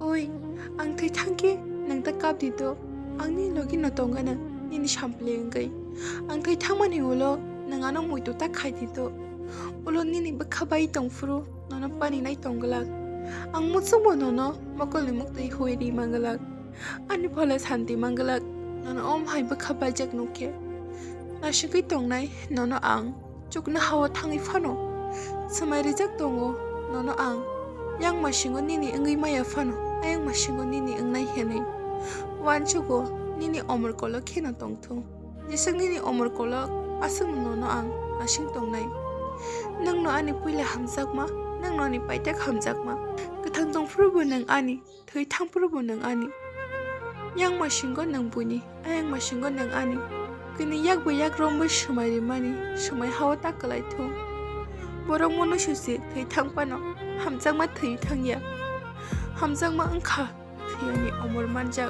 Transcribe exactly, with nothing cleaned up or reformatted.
Oi, ang thwi thangkhe nwng ta kap di to. Ang nini logi no tongana nini sampli wngwi. Ang thwi thangmani ulo nwng ano muitu ta khai di to. Ulo nini bwkha bai tongphuru nono pani nai tongglak. Ang muchungbo nono mokolni muktwi hui ri manglak. Ani phola santi manglak. Nono om hai bwkha baijak nukhe. Nasingwi tongnai nono ang. Chuknohao thangwi phano swmai rijak tongo nono ang. Yang masingo nini wngwi maya phano, ayang masingo nini wngnai hinwi. Uansugo nini omor kolok kheno tongthung. Jeswk nini omor kolok, aswkno nono ang nasing tongnai. Nwngno ani puila hamjakma, nwngno ani paitak hamjakma. Kwthang tongphuru bo nwng ani. Thwi thangphuru bo nwng ani. Yang masingo nwng buini, ayang masingo nwng ani. Kini yak bo yak romwi swmai rimani, swmai hao ta kwlai thung. Borok mono susi thwi thang phano, hamjakma thwi thangya. Hamjakma wngkha thwiyani omor manjak.